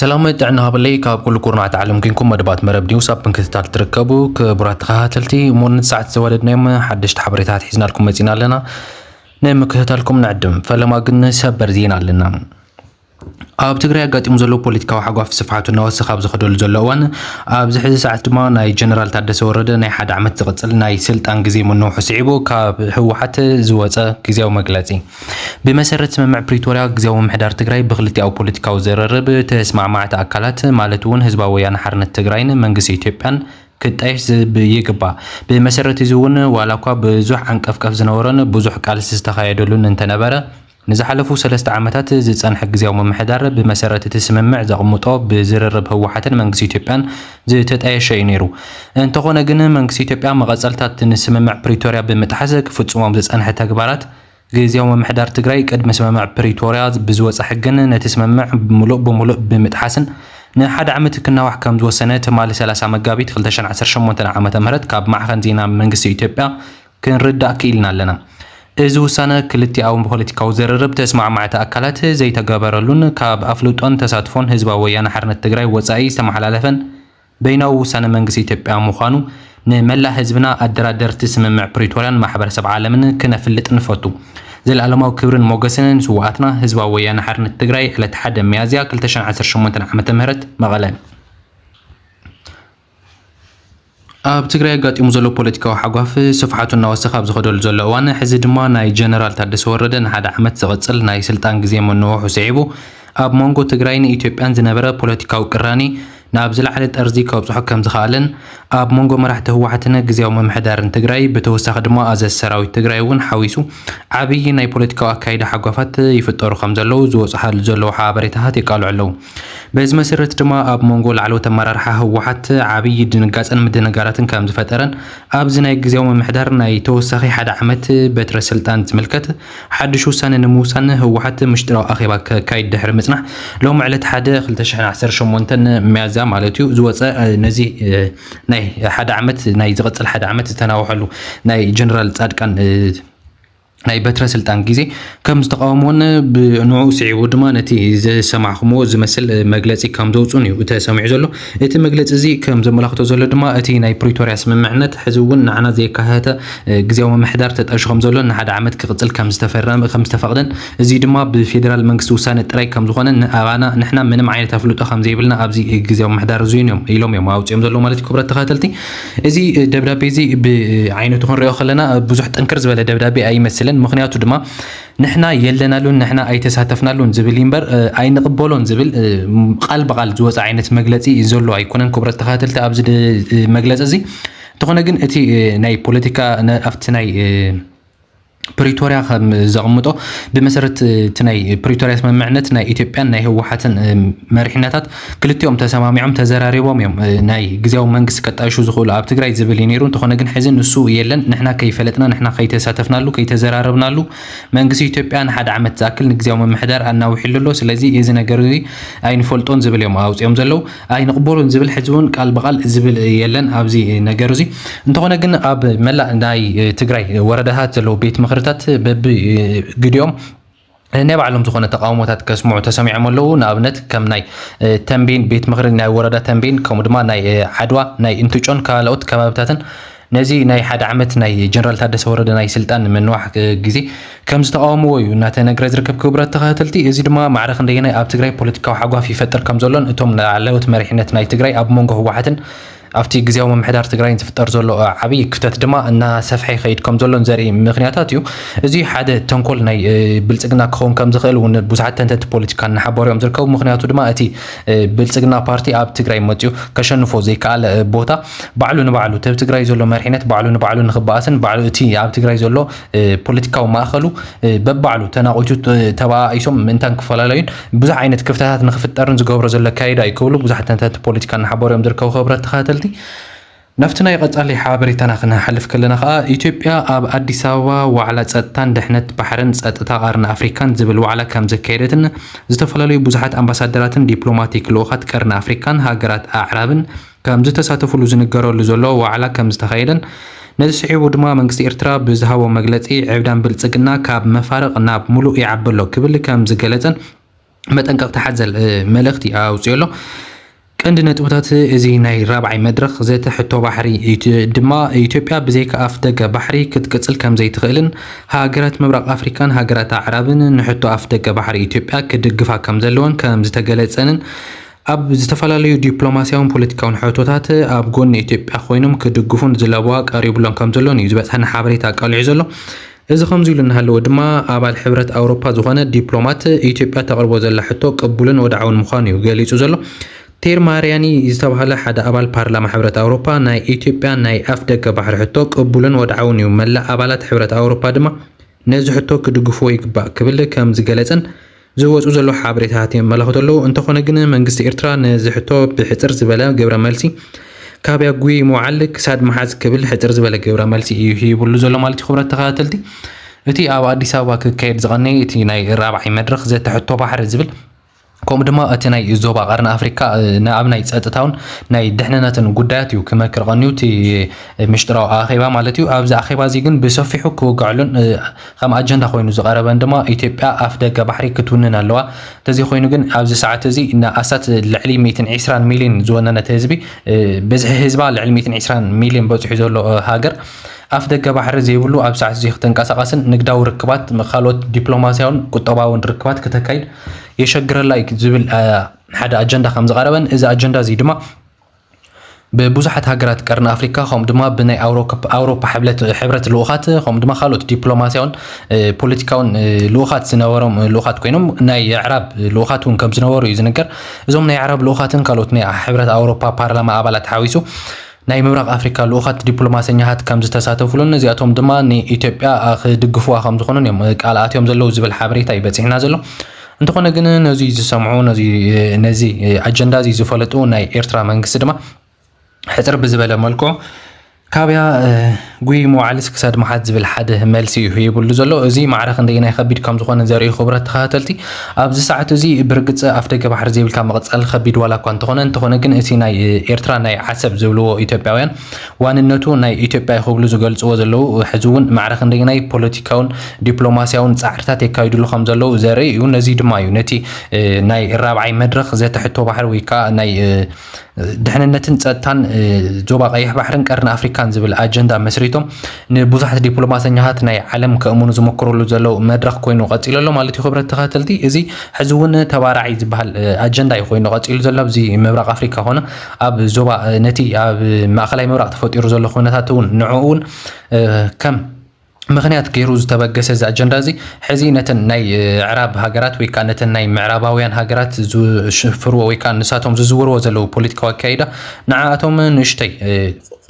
ሰላም ጥዕና ሃበለይ። ካብ ኩሉ ኩርናዕቲ ዓለም ኮንኩም መደባት መረብ ኒውስ ኣብ ምክትታል ትርከቡ ክቡራት ተኸታተልቲ፣ እሞ ንሰዓት ዘዋደድናዮም ሓደሽቲ ሓበሬታት ሒዝናልኩም መጺና ኣለና። ንምክትታልኩም ንዕድም። ፈለማ ግን ሰበር ዜና ኣለና። ኣብ ትግራይ ኣጋጢሙ ዘሎ ፖለቲካዊ ሓጓፍ ስፍሓቱ እናወሰኸ ኣብ ዝኸደሉ ዘሎ እዋን፣ ኣብዚ ሕዚ ሰዓት ድማ ናይ ጀነራል ታደሰ ወረደ ናይ ሓደ ዓመት ዝቕጽል ናይ ስልጣን ግዜ ምንውሑ ስዒቡ ካብ ህወሓት ዝወጸ ግዜያዊ መግለጺ። ብመሰረት ስምምዕ ፕሪቶርያ፣ ግዜያዊ ምምሕዳር ትግራይ ብክልቲኣዊ ፖለቲካዊ ዘረርብ ተስማዕማዕቲ ኣካላት፣ ማለት እውን ህዝባዊ ወያነ ሓርነት ትግራይን መንግስቲ ኢትዮጵያን ክጣየሽ ዝብ-፣ ይግባእ። ብመሰረት እዚ እውን ዋላ እኳ ብዙሕ ዓንቀፍቀፍ ዝነበሮን ብዙሕ ቃልሲ ዝተኻየደሉን እንተነበረ፣ ንዝሓለፉ ሰለስተ ዓመታት ዝጸንሐ ግዜያዊ ምምሕዳር ብመሰረት እቲ ስምምዕ ዘቕምጦ ብዝርርብ ህወሓትን መንግስቲ ኢትዮጵያን ዝተጣየሸ እዩ ነይሩ። እንተኾነ ግን መንግስቲ ኢትዮጵያ መቐጸልታት ንስምምዕ ፕሪቶርያ ብምጥሓስ ክፍጽሞም ዝጸንሐ ተግባራት፣ ግዜያዊ ምምሕዳር ትግራይ ቅድሚ ስምምዕ ፕሪቶርያ ብዝወጸ ሕግን ነቲ ስምምዕ ምሉእ ብምሉእ ብምጥሓስን ንሓደ ዓመት ክናዋሕ ከም ዝወሰነ ትማሊ ሰላሳ መጋቢት ክልተ ሽሕን ዓሰርተ ሸሞንተን ዓመተ ምህረት ካብ ማዕኸን ዜና መንግስቲ ኢትዮጵያ ክንርዳእ ክኢልና ኣለና። እዚ ውሳነ ክልቲኣዊ ፖለቲካዊ ዘርርብ ተስማዕማዕቲ ኣካላት ዘይተገበረሉን ካብ ኣፍልጦን ተሳትፎን ህዝባዊ ወያነ ሓርነት ትግራይ ወጻኢ ዝተመሓላለፈን በይናዊ ውሳነ መንግስቲ ኢትዮጵያ ምዃኑ ንመላእ ህዝብና፣ ኣደራደርቲ ስምምዕ ፕሪቶርያን ማሕበረሰብ ዓለምን ክነፍልጥ ንፈቱ። ዘለኣለማዊ ክብርን ሞገስን ንስውኣትና። ህዝባዊ ወያነ ሓርነት ትግራይ፣ ዕለት ሓደ ሚያዝያ ክልተ ሽሕን ዓሰርተ ሸሞንተን ዓመተ ምህረት፣ መቐለ። ኣብ ትግራይ ኣጋጢሙ ዘሎ ፖለቲካዊ ሓጓፍ ስፍሓቱ እናወሰኸ ኣብ ዝኸደሉ ዘሎ እዋን፣ ሕዚ ድማ ናይ ጀነራል ታደሰ ወረደ ንሓደ ዓመት ዝቕጽል ናይ ስልጣን ግዜ ምንውሑ ስዒቡ፣ ኣብ መንጎ ትግራይን ኢትዮጵያን ዝነበረ ፖለቲካዊ ቅራኔ ናብ ዝለዓለ ጠርዚ ከብጽሖ ከም ዝኸኣለን፣ ኣብ መንጎ መራሕቲ ህወሓትን ግዜያዊ ምምሕዳርን ትግራይ፣ ብተወሳኺ ድማ ኣዘዚ ሰራዊት ትግራይ እውን ሓዊሱ፣ ዓብዪ ናይ ፖለቲካዊ ኣካይዳ ሓጓፋት ይፍጠሩ ከም ዘለዉ ዝወጽሓሉ ዘለዉ ሓበሬታታት የቃልዑ ኣለዉ። በዚ መሰረት ድማ ኣብ መንጎ ላዕለዎት ኣመራርሓ ህወሓት ዓብዪ ድንጋጸን ምድንጋራትን ከም ዝፈጠረን፣ ኣብዚ ናይ ግዜያዊ ምምሕዳር ናይ ተወሳኺ ሓደ ዓመት በትረ ስልጣን ዝምልከት ሓድሽ ውሳነ ንምውሳን ህወሓት ምሽጢራዊ ኣኼባ ከካይድ ድሕሪ ምጽናሕ፣ ሎሚ ዕለት ሓደ ክልተ ሽሕን ዓሰርተ ሸሞንተን ሚያዝያ ማለት እዩ ዝወጸ፣ እ፣ ነዚ፣ እ፣ ናይ ሓደ ዓመት ናይ ዝቕጽል ሓደ ዓመት ዝተናውሐሉ ናይ ጀነራል ጻድቃን፣ እ፣ ናይ በትረ ስልጣን ግዜ ከም ዝተቃወምዎን ብንዕኡ ስዒቡ ድማ ነቲ ዝሰማዕኹምዎ ዝመስል መግለጺ ከም ዘውፅኡን እዩ ተሰሚዑ ዘሎ። እቲ መግለጺ እዚ ከም ዘመላኽቶ ዘሎ ድማ እቲ ናይ ፕሪቶርያ ስምምዕነት ሕዚ እውን ንዓና ዘየካተተ ግዜያዊ ምምሕዳር ተጣይሹ ከም ዘሎን ንሓደ ዓመት ክቕጽል ከም ዝተፈረመ፣ ከም ዝተፈቕደን፣ እዚ ድማ ብፌዴራል መንግስቲ ውሳነ ጥራይ ከም ዝኾነን ንኣባና ንሕና ምንም ዓይነት ኣፍልጦ ከም ዘይብልና ኣብዚ ግዜያዊ ምምሕዳር እዚን እዮም ኢሎም እዮም ኣውፅኦም ዘለዉ ማለት እዩ። ክቡራት ተኸታተልቲ፣ እዚ ደብዳቤ እዚ ብዓይነቱ ክንሪኦ ከለና ብዙሕ ጥንክር ዝበለ ደብዳቤ ኣይመስልን። ምኽንያቱ ድማ ንሕና የለናሉን ንሕና ኣይተሳተፍናሉን ዝብል እዩ እምበር፣ እ፣ ኣይንቕበሎን ዝብል፣ እ፣ ቃል ብቓል ዝወፀ ዓይነት መግለጺ ዘሎ ኣይኮነን። ክቡራት ተኸታተልቲ፣ ኣብዚ ድ-፣ እ፣ መግለጺ እዚ እንተኾነ ግን እቲ፣ እ፣ ናይ ፖለቲካ ነ-፣ ኣብቲ ናይ፣ እ፣ ፕሪቶርያ ከም ዘቕምጦ፣ ብመሰረት እቲ ናይ ፕሪቶርያ ስምምዕነት ናይ ኢትዮጵያን ናይ ህወሓትን፣ እ፣ መሪሕነታት ክልቲኦም ተሰማሚዖም ተዘራሪቦም እዮም፣ እ፣ ናይ ግዜያዊ መንግስቲ ከጣይሹ ዝኽእሉ ኣብ ትግራይ ዝብል እዩ ነይሩ። እንተኾነ ግን ሕዚ ንሱ የለን፣ ንሕና ከይፈለጥና፣ ንሕና ከይተሳተፍናሉ፣ ከይተዘራረብናሉ፣ መንግስቲ ኢትዮጵያ ንሓደ ዓመት ዝኣክል ንግዜያዊ ምምሕዳር ኣናዊሕሉ ኣሎ። ስለዚ እዚ ነገር እዚ ኣይንፈልጦን ዝብል እዮም ኣውፂኦም ዘለዉ። ኣይንቕበሎን ዝብል ሕዚ እውን ቃል ብቓል ዝብል የለን ኣብዚ ነገር እዚ። እንተኾነ ግን ኣብ መላእ ናይ ትግራይ ወረዳታት ዘለዉ ቤት ምኽርታት በብግዲኦም ናይ ባዕሎም ዝኾነ ተቃውሞታት ከስምዑ ተሰሚዖም ኣለዉ። ንኣብነት ከም ናይ፣ እ፣ ተንቤን ቤት ምኽሪ ናይ ወረዳ ተንቤን፣ ከምኡ ድማ ናይ፣ እ፣ ዓድዋ፣ ናይ እንትጮን ካልኦት ከባብታትን ነዚ ናይ ሓደ ዓመት ናይ ጀነራል ታደሰ ወረደ ናይ ስልጣን ምንዋሕ፣ እ፣ ግዜ ከም ዝተቃወምዎ እዩ እናተነግረ ዝርከብ። ክቡራት ተኸታተልቲ፣ እዚ ድማ ማዕረ ክንደየናይ ኣብ ትግራይ ፖለቲካዊ ሓጓፍ ይፈጥር ከም ዘሎን እቶም ላዕለዎት መሪሕነት ናይ ትግራይ ኣብ መንጎ ህወሓትን ኣብቲ ግዜያዊ ምምሕዳር ትግራይን ዝፍጠር ዘሎ ዓብዪ ክፍተት ድማ እናሰፍሐ ይኸይድ ከም ዘሎን ዘርኢ ምኽንያታት እዩ። እዚ ሓደ ተንኮል ናይ፣ እ፣ ብልጽግና ክኸውን ከም ዝኽእል እውን ብዙሓት ተንተንቲ ፖለቲካ እናሓበሩ እዮም ዝርከቡ። ምኽንያቱ ድማ እቲ፣ እ፣ ብልጽግና ፓርቲ ኣብ ትግራይ መፂኡ ከሸንፎ ዘይከኣለ፣ እ፣ ቦታ ባዕሉ ንባዕሉ፣ እቲ ኣብ ትግራይ ዘሎ መሪሕነት ባዕሉ ንባዕሉ ንኽበኣስን ባዕሉ እቲ ኣብ ትግራይ ዘሎ፣ እ፣ ፖለቲካዊ ማእኸሉ፣ እ፣ በባዕሉ ተናቒቱ፣ እ፣ ተበኣኢሶም ምእንታን ክፈላለዩን ብዙሕ ዓይነት ክፍተታት ንኽፍጠርን ዝገብሮ ዘሎ ኣካይዳ እዩ ክብሉ ብዙሓት ተንተንቲ ፖለቲካ እናሓበሩ እዮም ዝርከቡ። ክቡራት ተኸታተልቲ፣ ናብቲ ናይ ቀጻሊ ሓበሬታና ክንሓልፍ ከለና ከኣ፣ ኢትዮጵያ ኣብ ኣዲስ ኣበባ ዋዕላ ጸጥታን ድሕነት ባሕርን ጸጥታ ቀርኒ ኣፍሪካን ዝብል ዋዕላ ከም ዘካየደትን ዝተፈላለዩ ብዙሓት ኣምባሳደራትን ዲፕሎማቲክ ልኡኻት ቀርኒ ኣፍሪካን ሃገራት ኣዕራብን ከም ዝተሳተፉሉ ዝንገረሉ ዘሎ ዋዕላ ከም ዝተኻየደን፣ ነዚ ስዒቡ ድማ መንግስቲ ኤርትራ ብዝሃቦ መግለጺ፣ ዕብዳን ብልጽግና ካብ መፋርቕ ናብ ሙሉእ ይዓቢ ኣሎ ክብል ከም ዝገለጸን፣ መጠንቀቕቲ ሓዘል መልእኽቲ ኣውፅኡ ኣሎ። ቀንዲ ነጥብታት እዚ ናይ ራብዓይ መድረኽ ዘተ ሕቶ ባሕሪ ድማ ኢትዮጵያ ብዘይካ ኣፍ ደገ ባሕሪ ክትቅፅል ከምዘይትኽእልን ሃገራት ምብራቕ ኣፍሪካን ሃገራት ኣዕራብን ንሕቶ ኣፍ ደገ ባሕሪ ኢትዮጵያ ክድግፋ ከምዘለወን ከምዝተገለፀንን ኣብ ዝተፈላለዩ ዲፕሎማሲያውን ፖለቲካውን ሕቶታት ኣብ ጎኒ ኢትዮጵያ ኮይኖም ክድግፉን ዝለበዋ ቀሪቡሎም ከምዘሎን እዩ ዝበፅሐና ሓበሬታ ኣቃሊዑ ዘሎ። እዚ ከምዚ ኢሉ እናሃለወ ድማ ኣባል ሕብረት ኣውሮፓ ዝኾነ ዲፕሎማት ኢትዮጵያ ተቕርቦ ዘላ ሕቶ ቅቡልን ወድዓውን ምዃኑ እዩ ገሊጹ ዘሎ። ቴር ማርያኒ ዝተባህለ ሓደ ኣባል ፓርላማ ሕብረት ኣውሮፓ ናይ ኢትዮጵያ ናይ ኣፍ ደገ ባሕሪ ሕቶ ቅቡልን ወድዓውን እዩ፣ መላእ ኣባላት ሕብረት ኣውሮፓ ድማ ነዚ ሕቶ ክድግፍዎ ይግባእ ክብል ከም ዝገለጸን ዝወፁ ዘለዉ ሓበሬታታት የመላኽቱ ኣለዉ። እንተኾነ ግን መንግስቲ ኤርትራ ነዚ ሕቶ ብሕፅር ዝበለ ግብረ መልሲ ካብ ያጉይ ምውዓል ክሳድ ምሓዝ ክብል ሕፅር ዝበለ ግብረ መልሲ እዩ ሂቡሉ ዘሎ ማለት እዩ። ክብረት ተኸታተልቲ፣ እቲ ኣብ ኣዲስ ኣበባ ክካየድ ዝቐነየ እቲ ናይ ራብዓይ መድረኽ ዘተ ሕቶ ባሕሪ ዝብል ከምኡ ድማ እቲ ናይ ዞባ ቀርኒ ኣፍሪካ ኣብ ናይ ፀጥታውን ናይ ድሕንነትን ጉዳያት እዩ ክመክር ቀንዩ እቲ ምሽጥራዊ ኣኼባ ማለት እዩ። ኣብዚ ኣኼባ እዚ ግን ብሰፊሑ ክውግዐሉን ከም ኣጀንዳ ኮይኑ ዝቐረበን ድማ ኢትዮጵያ ኣፍ ደገ ባሕሪ ክትውንን ኣለዋ። እንተዘይ ኮይኑ ግን ኣብዚ ሰዓት እዚ ንኣስታት ልዕሊ ሚእትን ዕስራን ሚልዮን ዝወነነት ህዝቢ ብዝሒ ህዝባ ልዕሊ ሚእትን ዕስራን ሚልዮን በፂሑ ዘሎ ሃገር ኣፍ ደገ ባሕሪ ዘይብሉ ኣብ ሰዓት እዚ ክትንቀሳቐስን ንግዳዊ ርክባት ካልኦት ዲፕሎማሲያውን ቁጠባውን ርክባት ክተካይድ የሸግረላ እዩ ዝብል ሓደ ኣጀንዳ ከም ዝቐረበን እዚ ኣጀንዳ እዚ ድማ ብብዙሓት ሃገራት ቀርኒ ኣፍሪካ ከምኡ ድማ ብናይ ኣውሮፓ ሕብረት ልኡኻት ከምኡ ድማ ካልኦት ዲፕሎማሲያውን ፖለቲካውን ልኡኻት ዝነበሮም ልኡኻት ኮይኖም ናይ ኣዕራብ ልኡኻት እውን ከም ዝነበሩ እዩ ዝንገር። እዞም ናይ ኣዕራብ ልኡኻትን ካልኦት ናይ ሕብረት ኣውሮፓ ፓርላማ ኣባላት ሓዊሱ ናይ ምብራቕ ኣፍሪካ ልኡኻት ዲፕሎማሰኛታት ከም ዝተሳተፉሉን እዚኣቶም ድማ ንኢትዮጵያ ክድግፍዋ ከም ዝኾኑን እዮም ቃል ኣትዮም ዘለዉ ዝብል ሓበሬታ እዩ በፂሕና ዘሎ። እንተኾነ ግን ነዚ ዝሰምዑ ነዚ ኣጀንዳ እዚ ዝፈለጡ ናይ ኤርትራ መንግስቲ ድማ ሕፅር ብዝበለ መልክዑ ካብያ ጉይ መዋዕልስ ክሳድ መሓዝ ዝብል ሓደ መልሲ እዩ ሂቡሉ ዘሎ። እዚ ማዕረ ክንደየናይ ከቢድ ከም ዝኾነ ዘርኢ ክቡራት ተኸታተልቲ ኣብዚ ሰዓት እዚ ብርግፅ ኣፍ ደገ ባሕሪ ዘይብልካ ምቕፃል ከቢድ ዋላ እኳ እንተኾነ እንተኾነ ግን እቲ ናይ ኤርትራ ናይ ዓሰብ ዝብልዎ ኢትዮጵያውያን ዋንነቱ ናይ ኢትዮጵያ ክብሉ ዝገልፅዎ ዘለዉ ሕዚ እውን ማዕረ ክንደየናይ ፖለቲካውን ዲፕሎማሲያውን ፃዕርታት የካይድሉ ከም ዘለዉ ዘርኢ እዩ። ነዚ ድማ እዩ ነቲ ናይ ራብዓይ መድረኽ ዘተ ሕቶ ባሕሪ ወይ ከዓ ናይ ድሕንነትን ፀጥታን ዞባ ቀይሕ ባሕርን ቀርኒ ኣፍሪካን ዝብል ኣጀንዳ መስሪቶም ንብዙሓት ዲፕሎማሰኛታት ናይ ዓለም ከእምኑ ዝመክሩሉ ዘለዉ መድረኽ ኮይኑ ቀፂሉ ኣሎ ማለት እዩ። ክብረት ተኸታተልቲ እዚ ሕዚ እውን ተባራዒ ዝበሃል ኣጀንዳ እዩ ኮይኑ ቀፂሉ ዘሎ ኣብዚ ምብራቕ ኣፍሪካ ኮነ ኣብ ዞባ ነቲ ኣብ ማእኸላይ ምብራቕ ተፈጢሩ ዘሎ ኩነታት እውን ንዕኡ እውን ከም ምኽንያት ገይሩ ዝተበገሰ እዚ ኣጀንዳ እዚ ሕዚ ነተን ናይ ኣዕራብ ሃገራት ወይ ከዓ ነተን ናይ ምዕራባውያን ሃገራት ዝሽፍርዎ ወይ ከዓ ንሳቶም ዝዝውርዎ ዘለዉ ፖለቲካዊ ኣካይዳ ንዓኣቶም ንእሽተይ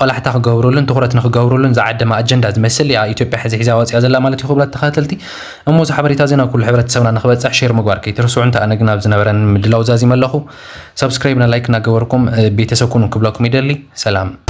ቆላሕታ ክገብሩሉን ትኹረት ንክገብሩሉን ዝዓደመ ኣጀንዳ ዝመስል እያ ኢትዮጵያ ሕዚ ሒዛ ወፅያ ዘላ ማለት እዩ። ክብላት ተኸታተልቲ እሞ እዚ ሓበሬታ እዚ ናብ ኩሉ ሕብረተሰብና ንክበፅሕ ሼር ምግባር ከይትርስዑ። እንተ ኣነ ግን ኣብ ዝነበረን ምድላው ዛዚመ ኣለኹ። ሰብስክራይብ ና ላይክ እናገበርኩም ቤተሰብ ኩኑ ክብለኩም ይደሊ። ሰላም።